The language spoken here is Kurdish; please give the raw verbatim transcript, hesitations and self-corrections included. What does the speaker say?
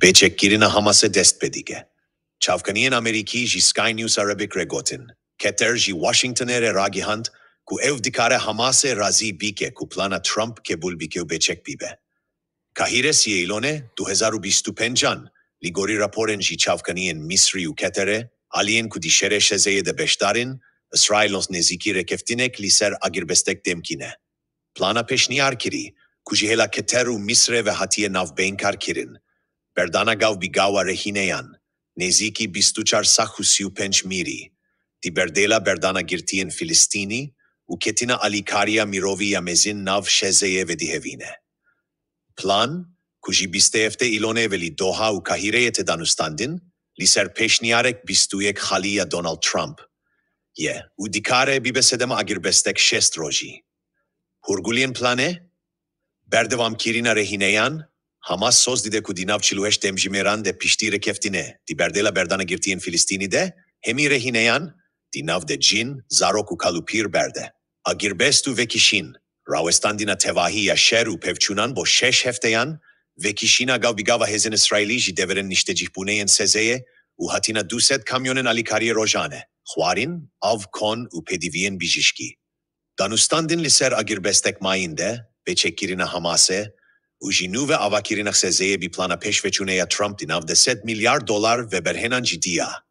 Pêçekkirina Hamasê dest pê dike. Çavkaniyên Amerîkî ji Sky News Arabic re gotin, Keter ji Washingtonê re ragihand ku ew dikare Hamasê razî bike ku plana Trump qebûl bike û pêçek bibe. Kahîre siyê Îlonê du hezar û bîst û pêncan, li gorî raporên ji çavkaniyên Misrî û Keterê, aliyên ku di şerê şezeyê de beşdar in, Îsraîl nêzîkî rêkeftinek li ser agirbestek demkîne. Plana pêşniyar kirî, ku ji hêla Keter û Misrê ve hatiye navbeynkarkirin, berdana gav bi gava rehîneyan, nêzîkî bîst û çar sed û sî û pênc mîrî, di berdêla berdana girtiyên Filistînî û ketina alîkariya mirovî ya mezin nav şezeyê vedihevîne. Plan, ku ji bîst û heftê Îlonê ve li Doha û Kahîreyê tê danûstandin, li ser pêşniyarek bîst û yek xalî ya Donald Trump ye û dikare bibe sedema agirbestek şêst rojî. Hûrguliyên planê, berdewamkirina rehîneyan, Hamas soz dide ku di nav çil û heşt demjimêran de piştî rêkeftinê, di berdêla berdana girtiyên Filistînî de, hemî rehîneyan, di nav de cin, zarok û kal û pîr berde. Agirbest û vekişîn, rawestandina tevahî ya şer û pevçûnan bo şeş hefteyan, vekişîna gav bi gava hêzên Îsraîlî ji deverên niştecihbûnê yên sezeyê û hatina du sed kamyonên alîkariyê rojane, xwarin, av, kon û pêdiviyên bijîşkî. Danûstandin li ser agirbestek mayîn de, pêçekkirina Hamasê û ji nû ve avakirina sezeyê bi plana pêşveçûnê ya Trump di nav de sed milyar dolar veberhênan cidî ya.